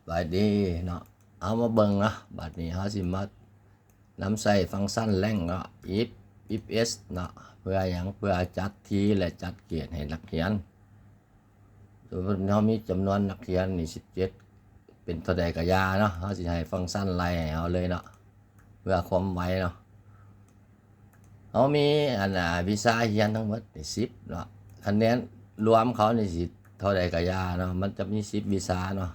ບາຍດີເນາະ ເອົາມາເບິ່ງເນາະ ບາດນີ້ເຮົາຊິມານຳໃຊ້ຟັງຊັນແລງເນາະ if if s ເນາະ ເພື່ອຫຍັງ? ເພື່ອຈັດທີ ແລະ ຈັດເກດໃຫ້ນັກຮຽນ. ສົມມຸດເຮົາມີຈຳນວນນັກຮຽນນີ້ສິບເຈັດ ເປັນເທົ່າໃດກະຢ່າເນາະ ເຮົາຊິໃຫ້ຟັງຊັນໄລ່ໃຫ້ເຮົາເລີຍເນາະ ເພື່ອຄວາມໄວເນາະ. ເຮົາມີອັນ ອາ ວິຊາຮຽນທັງໝົດນີ້ສິບເນາະ ຄະແນນລວມເຂົານີ້ຊິເທົ່າໃດກະຢ່າເນາະ ມັນຈະມີສິບວິຊາເນາະ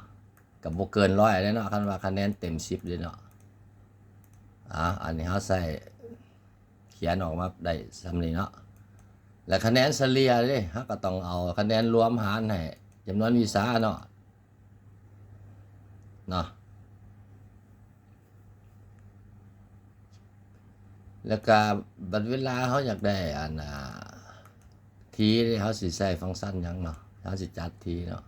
ກະບໍ່ເກີນຮ້ອຍເດ້ເນາະ ຄັນວ່າຄະແນນເຕັມສິບເດ້ເນາະ. ອາ ອັນນີ້ເຮົາໃຊ້ ຂຽນອອກມາໄດ້ສ່ຳນີ້ເນາະ ແລະ ຄະແນນສະເລ່ຍເດ້ ເຮົາກະຕ້ອງເອົາຄະແນນລວມຫານໃຫ້ຈຳນວນວິຊາເນາະ ເນາະ ແລ້ວກະບັດເວລາເຮົາຢາກໄດ້ອັນ ອາ ທີເດ້ ເຮົາຊິໃຊ້ຟັງຊັນຫຍັງເນາະ ເຮົາຊິຈັດທີເນາະ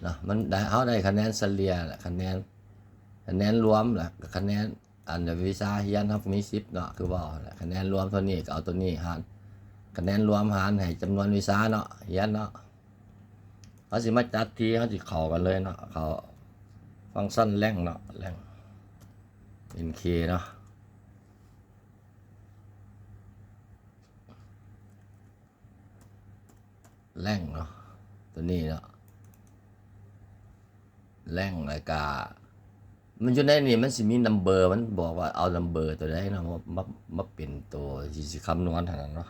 ເນາະ ມັນໄດ້ ເຮົາໄດ້ຄະແນນສະເລ່ຍ ແລະ ຄະແນນ ຄະແນນລວມ ແລະ ກະຄະແນນ ອັນວິຊາຮຽນເຮົາມີສິບເນາະ ຄືເວົ້າຫັ້ນແຫຼະ ຄະແນນລວມເທົ່ານີ້ກະເອົາໂຕນີ້ຫານ ຄະແນນລວມຫານໃຫ້ຈຳນວນວິຊາເນາະ ຮຽນເນາະ. ເຮົາຊິມາຈັດທີ ເຮົາຊິເຂົ້າກັນເລີຍເນາະ ເຂົ້າຟັງຊັນແລງເນາະ ແລງ ເອັນເຄ ເນາະ ແລງເນາະ ໂຕນີ້ເນາະ ແລງ ແລ້ວກະ ມັນຢູ່ໃນນີ້ມັນຊິມີນຳເບີ ມັນບອກວ່າເອົານຳເບີໂຕໃດເນາະ ມາ ມາ ມາເປັນໂຕທີ່ຊິຄຳນວນຫັ້ນນະເນາະ.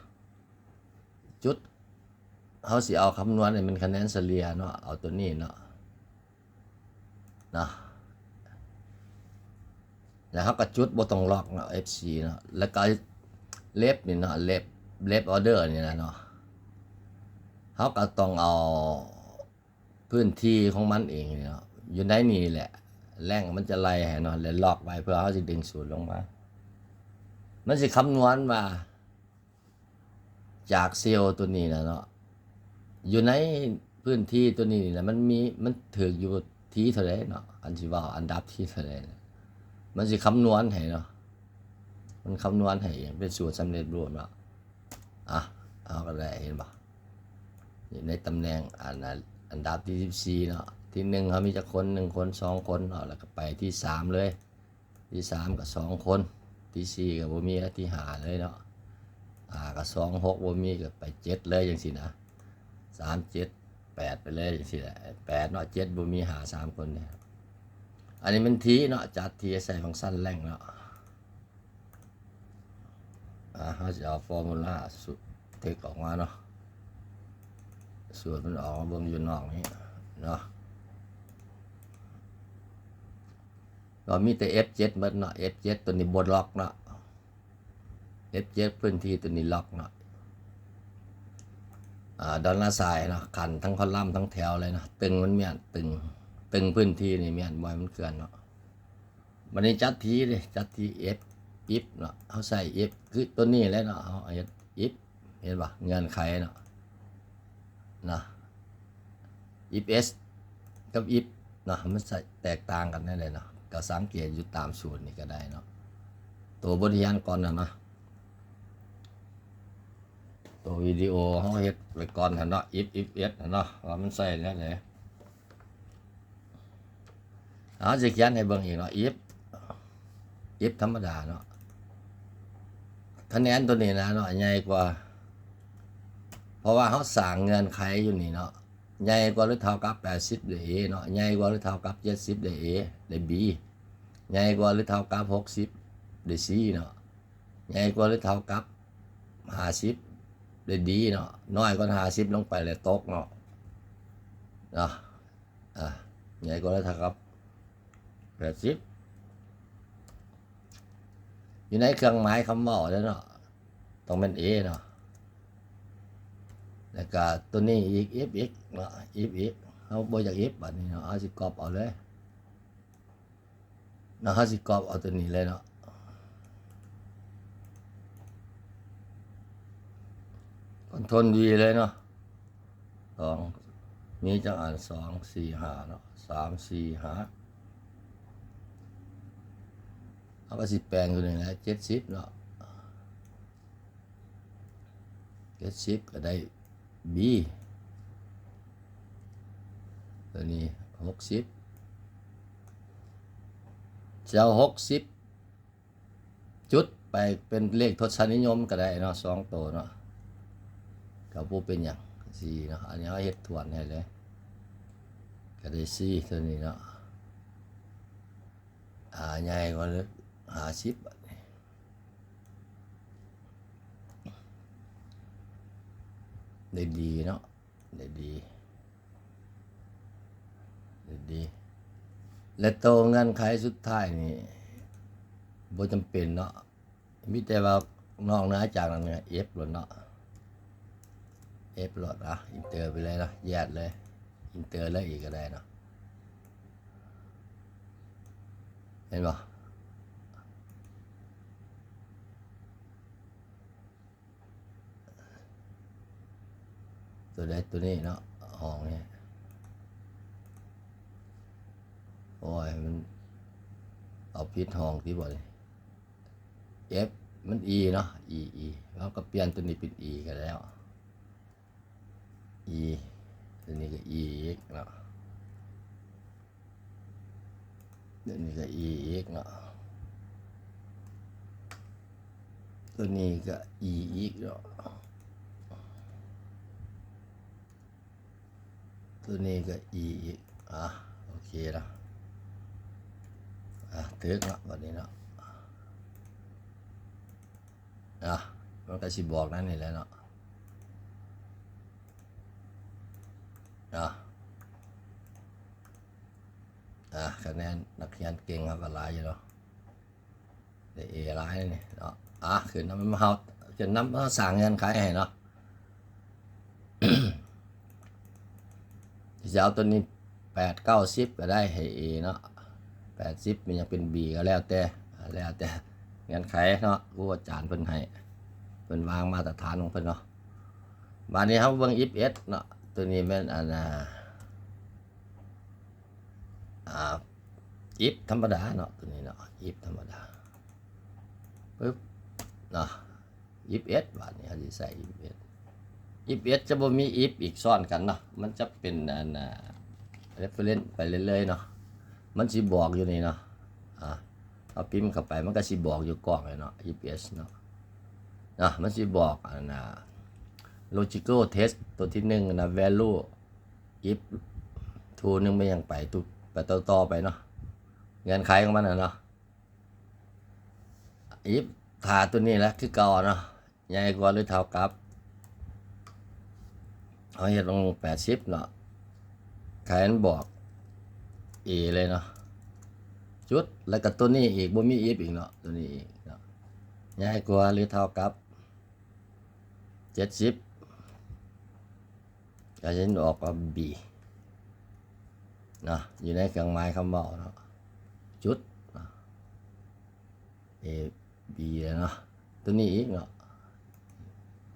ຈຸດ ເຮົາຊິເອົາຄຳນວນໃຫ້ມັນຄະແນນສະເລ່ຍເນາະ ເອົາໂຕນີ້ເນາະ ເນາະ ແລ້ວເຮົາກະຈຸດ ບໍ່ຕ້ອງລັອກເນາະ ເອັຟຊີ ເນາະ ແລ້ວກະເລັບນີ້ເນາະ ເລັບ ເລັບອອເດີນີ້ນະເນາະ ເຮົາກະຕ້ອງເອົາ ພື້ນທີ່ຂອງມັນເອງນີ້ເນາະ ຢູ່ໃນນີ້ແຫຼະ ແລງມັນຈະໄລ່ໃຫ້ເນາະ ແລະ ລັອກໄວ້ ເພື່ອເຮົາຊິດຶງສູດລົງມາ ມັນຊິຄຳນວນວ່າ ຈາກເຊວໂຕນີ້ນະເນາະ ຢູ່ໃນພື້ນທີ່ໂຕນີ້ນີ້ນະ ມັນມີ ມັນຖືກຢູ່ທີເທົ່າໃດເນາະ ອັນຊິເວົ້າອັນດັບທີເທົ່າໃດນະ ມັນຊິຄຳນວນໃຫ້ເນາະ ມັນຄຳນວນໃຫ້ເອງ ເປັນສູດສຳເລັດຮູບເນາະ. ອ່ະ ເຮົາກະໄດ້ ເຫັນບໍ່ ຢູ່ໃນຕຳແໜ່ງອັນ ອັນດັບທີສິບສີ່ເນາະ ທີໜຶ່ງເຮົາມີຈັກຄົນ? ໜຶ່ງຄົນ ສອງຄົນເນາະ ແລ້ວກະໄປທີສາມເລີຍ ທີສາມກະສອງຄົນ ທີສີ່ກະບໍ່ມີ ທີຫ້າເລີຍເນາະ ຫ້າກະສອງ ຫົກບໍ່ມີ ກະໄປເຈັດເລີຍຈັ່ງຊີ້ນະ ສາມ ເຈັດ ແປດ ໄປເລີຍຈັ່ງຊີ້ແຫຼະ ແປດເນາະ ເຈັດບໍ່ມີ ຫ້າ ສາມຄົນເດ້. ອັນນີ້ແມ່ນທີເນາະ ຈັດທີໃສ່ຟັງຊັນແລງເນາະ. ອ່າ ເຮົາຊິເອົາຟໍມູລາສູດເຕັກອອກມາເນາະ ສູດມັນອອກມາເບິ່ງຢູ່ນອກນີ້ເນາະ ກໍມີແຕ່ເອັຟເຈັດໝົດເນາະ ເອັຟເຈັດໂຕນີ້ບໍ່ລັອກເນາະ ເອັຟເຈັດພື້ນທີ່ໂຕນີ້ລັອກເນາະ ອ່າ ດອນລາຊາຍເນາະ ຂັ້ນທັງຄອລຳທັງແຖວເລີຍເນາະ ຕຶງມັນແມ່ນ ຕຶງ ຕຶງພື້ນທີ່ນີ້ແມ່ນ ບໍ່ໃຫ້ມັນເຄື່ອນເນາະ. ບາດນີ້ຈັດທີເດ້ ຈັດທີ if if ເນາະ ເຮົາໃສ່ if ຄືໂຕນີ້ແຫຼະເນາະ ເຮົາເຮັດ if ເຫັນບໍ່ ເງື່ອນໄຂເນາະ ນະ if s ກັບ if ເນາະ ມັນໃຊ້ແຕກຕ່າງກັນແນວໃດເນາະ ກະສັງເກດຢູ່ຕາມສູດນີ້ກະໄດ້ເນາະ ໂຕບົດຮຽນກ່ອນນະເນາະ ໂຕວິດີໂອເຮົາເຮັດໄວ້ກ່ອນຫັ້ນເນາະ if if s ຫັ້ນເນາະ ວ່າມັນໃຊ້ແນວໃດ. ເຮົາຊິຂຽນໃຫ້ເບິ່ງອີກເນາະ if if ທຳມະດາເນາະ ຄະແນນໂຕນີ້ນະເນາະ ໃຫຍ່ກວ່າ ເພາະວ່າເຮົາສ້າງເງື່ອນໄຂຢູ່ນີ້ເນາະ ໃຫຍ່ກວ່າຫຼືເທົ່າກັບແປດສິບໄດ້ A ເນາະ ໃຫຍ່ກວ່າຫຼືເທົ່າກັບເຈັດສິບໄດ້ A ໄດ້ B ໃຫຍ່ກວ່າຫຼືເທົ່າກັບຫົກສິບໄດ້ C ເນາະ ໃຫຍ່ກວ່າຫຼືເທົ່າກັບຫ້າສິບໄດ້ D ເນາະ ນ້ອຍກວ່າຫ້າສິບລົງໄປແລ້ວຕົກເນາະ ເນາະ ອ່າ ໃຫຍ່ກວ່າຫຼືເທົ່າກັບແປດສິບ ຢູ່ໃນເຄື່ອງໝາຍຄຳເວົ້າເດ້ເນາະ ຕ້ອງແມ່ນ A ເນາະ ແລ້ວກະໂຕນີ້ອີກ if ອີກເນາະ if ອີກ ເຮົາບໍ່ຢາກ if ບາດນີ້ເນາະ ເຮົາຊິກັອບເອົາເລີຍ ເນາະ ເຮົາຊິກອບເອົາໂຕນີ້ເລີຍເນາະ ຄອນໂທຣນ V ເລີຍເນາະ ສອງ ມີຈັກອັນ ສອງ ສີ່ ຫ້າ ເນາະ ສາມ ສີ່ ຫ້າ ເຮົາກະຊິແປງໂຕນີ້ແຫຼະ ເຈັດສິບເນາະ ເຈັດສິບກະໄດ້ B ໂຕນີ້ຫົກສິບ ເຈົ້າຫົກສິບ ຈຸດໄປເປັນເລກທົດສະນິຍົມກໍໄດ້ເນາະ ສອງໂຕເນາະ ກໍບໍ່ເປັນຫຍັງ ສີ່ເນາະ. ອັນນີ້ເຮົາເຮັດຖ້ວນໃຫ້ເລີຍ ກໍໄດ້ສີ່ໂຕນີ້ເນາະ ອາ ໃຫຍ່ກວ່າຫ້າສິບ ບາດນີ້ ໄດ້ດີເນາະ ໄດ້ດີ ໄດ້ດີ ແລະ ໂຕເງື່ອນໄຂສຸດທ້າຍນີ້ບໍ່ຈຳເປັນເນາະ ມີແຕ່ວ່ານອກເໜືອຈາກນັ້ນເອັຟໂລດເນາະ ເອັຟໂລດ ອະ ເອັນເຕີໄປເລີຍເນາະ ແຢດເລີຍ ເອັນເຕີເລີຍອີກກໍໄດ້ເນາະ ເຫັນບໍ່? ຕົວໃດຕົວນີ້ເນາະ ຫ້ອງນີ້ ໂອ້ຍ ມັນເອົາຜິດຫ້ອງຕິບໍ່ນີ້ ເອັຟ ມັນອີເນາະ ອີ ອີ ເຮົາກໍປ່ຽນຕົວນີ້ເປັນອີກໍແລ້ວ ອີ ຕົວນີ້ກໍອີອີກເນາະ ຕົວນີ້ກໍອີອີກເນາະ ຕົວນີ້ກໍອີອີກເນາະ ຕົວນີ້ກໍອີອີກ ອາ ໂອເຄລະ ອາ ຖືກເນາະ ບັດນີ້ເນາະ ອາ ມັນກໍຊິບອກນັ້ນນີ້ແຫຼະເນາະ ອາ ອາ ຄະແນນນັກຮຽນເກັ່ງເຮົາກໍຫຼາຍຢູ່ເນາະ ໄດ້ເອຫຼາຍນີ້ເນາະ ອາ ຂຶ້ນນຳເຮົາ ຂຶ້ນນຳເຮົາສ້າງເງື່ອນໄຂໃຫ້ເນາະ ຊິເອົາຕົວນີ້ແປດ ເກົ້າ ສິບກໍໄດ້ໃຫ້ເອເນາະ ແປດ ສິບມັນຍັງເປັນບີກໍແລ້ວແຕ່ ແລ້ວແຕ່ເງື່ອນໄຂເນາະ ຄູອາຈານເພິ່ນໃຫ້ ເພິ່ນວາງມາດຕະຖານຂອງເພິ່ນເນາະ ບາດນີ້ເຮົາເບິ່ງອີຟເອັສເນາະ ຕົວນີ້ແມ່ນອັນນ່າ ອາ ອີຟທຳມະດາເນາະ ຕົວນີ້ເນາະ ອີຟທຳມະດາ ປຶບ ເນາະ ອີຟເອັສ ບາດນີ້ເຮົາຊິໃສ່ອີຟເອັສ ອີຟເອັສຈະບໍ່ມີອີຟອີກຊ້ອນກັນເນາະ ມັນຈະເປັນອັນນ່າ ເຣຟເຟີເຣັນໄປເລື້ອຍໆເນາະ ມັນຊິບອກຢູ່ນີ້ເນາະ ອາ ເຮົາພິມເຂົ້າໄປ ມັນກໍຊິບອກຢູ່ກ້ອງເລີຍເນາະ ອີຟເອັສເນາະ ເນາະ ມັນຊິບອກອັນນ່າ ໂລຈິກອລເທັສ ຕົວທີໜຶ່ງນະ ແວລູ ອີຟ ທູໜຶ່ງໄປຫຍັງໄປ ໄປຕໍ່ໆໄປເນາະ ເງື່ອນໄຂຂອງມັນນະເນາະ ອີຟ ຖ້າຕົວນີ້ແຫຼະຄືເກົ່າເນາະ ໃຫຍ່ກວ່າຫຼືເທົ່າກັບ ເຮົາເຮັດລົງແປດສິບເນາະ ໄຂມັນບອກເອເລີຍເນາະ ຈຸດ ແລ້ວກໍຕົວນີ້ອີກ ບໍ່ມີອີຟອີກເນາະ ຕົວນີ້ອີກເນາະ ໃຫຍ່ກວ່າຫຼືເທົ່າກັບ ເຈັດສິບ ກໍຈະອອກວ່າບີເນາະ ຢູ່ໃນເຄື່ອງໝາຍຄຳເວົ້າເນາະ ຈຸດເນາະ ເອ ບີເນາະ ຕົວນີ້ອີກເນາະ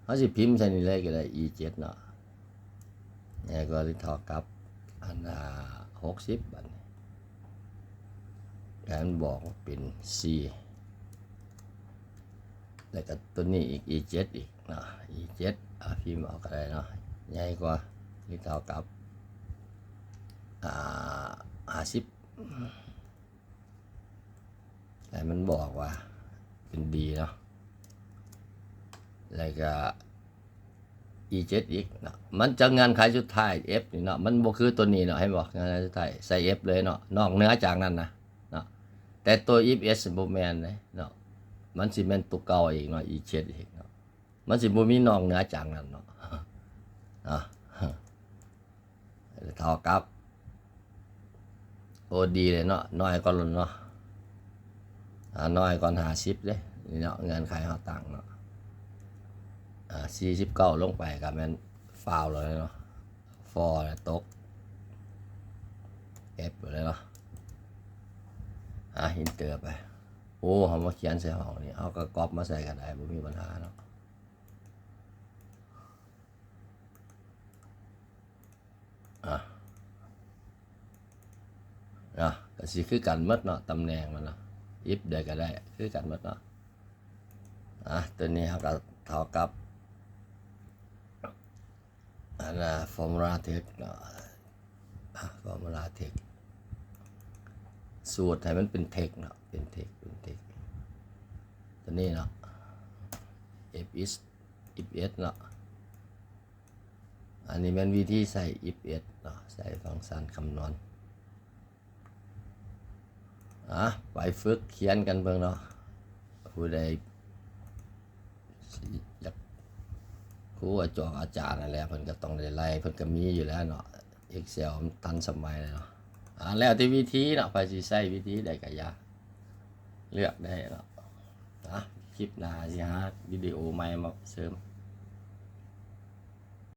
ເຮົາຊິພິມໃສ່ນີ້ເລີຍກໍໄດ້ ອີເຈັດເນາະ ໃຫຍ່ກວ່າຫຼືເທົ່າກັບອັນ ອາ ຫົກສິບ ບາດນີ້ ແລ້ວມັນບອກວ່າເປັນສີ່ ແລ້ວກໍຕົວນີ້ອີກ ອີເຈັດອີກເນາະ ອີເຈັດ ອາ ພິມເອົາກໍໄດ້ເນາະ ໃຫຍ່ກວ່າຫຼືເທົ່າກັບ ອາ ຫ້າສິບ ໃຫ້ມັນບອກວ່າເປັນດີເນາະ ແລ້ວກໍ ອີເຈັດອີກເນາະ ມັນຈະເງື່ອນໄຂສຸດທ້າຍ ເອັຟ ນີ້ເນາະ ມັນບໍ່ຄືຕົວນີ້ເນາະ ເຫັນບໍ່ ເງື່ອນໄຂສຸດທ້າຍໃສ່ເອັຟເລີຍເນາະ ນອກເໜືອຈາກນັ້ນນະເນາະ ແຕ່ຕົວອີຟເອັສບໍ່ແມ່ນເດ້ເນາະ ມັນຊິແມ່ນຕົວເກົ່າອີກເນາະ ອີເຈັດອີກເນາະ ມັນຊິບໍ່ມີນອກເໜືອຈາກນັ້ນເນາະ ເນາະ ເທົ່າກັບ ໂອ ດີເລີຍເນາະ ນ້ອຍກວ່າເນາະ ອາ ນ້ອຍກວ່າຫ້າສິບເດ້ ນີ້ເນາະ ເງື່ອນໄຂເຮົາຕັ້ງເນາະ ອາ ສີ່ສິບເກົ້າລົງໄປກໍແມ່ນຟາວແລ້ວເນາະ ຟໍແລ້ວຕົກ ເອັຟເລີຍເນາະ ອາ ເອັນເຕີໄປ ໂອ້ ເຮົາມາຂຽນໃສ່ຫ້ອງນີ້ ເຮົາກໍກັອບມາໃສ່ກໍໄດ້ ບໍ່ມີບັນຫາເນາະ. ອ່ະ ອ່ະ ກໍຊິຄືກັນໝົດເນາະ ຕຳແໜ່ງມັນເນາະ ອີຟໃດກໍໄດ້ ຄືກັນໝົດເນາະ ອ່ະ ຕົວນີ້ເຮົາກໍເທົ່າກັບ ອັນນ່າ ຟໍມູລາເທັກເນາະ ອ່ະ ຟໍມູລາເທັກ ສູດໃຫ້ມັນເປັນເທັກເນາະ ເປັນເທັກ ເປັນເທັກ ຕົວນີ້ເນາະ F X ສິບເອັດເນາະ. ອັນນີ້ແມ່ນວິທີໃຊ້ F X ເນາະ ໃຊ້ຟັງຊັນຄຳນວນ. ອາ ໄປຝຶກຂຽນກັນເບິ່ງເນາະ ຜູ້ໃດຢາກ ຄູອາຈອງອາຈານນັ້ນແຫຼະ ເພິ່ນກໍຕ້ອງໄດ້ໄລ່ ເພິ່ນກໍມີຢູ່ແລ້ວເນາະ Excel ມັນທັນສະໄໝແລ້ວເນາະ. ອາ ແລ້ວແຕ່ວິທີເນາະ ໃຜຊິໃຊ້ວິທີໃດກໍຢ່າ ເລືອກໄດ້ເນາະ. ອາ ຄລິບໜ້າຊິຫາວິດີໂອໃໝ່ມາເສີມ.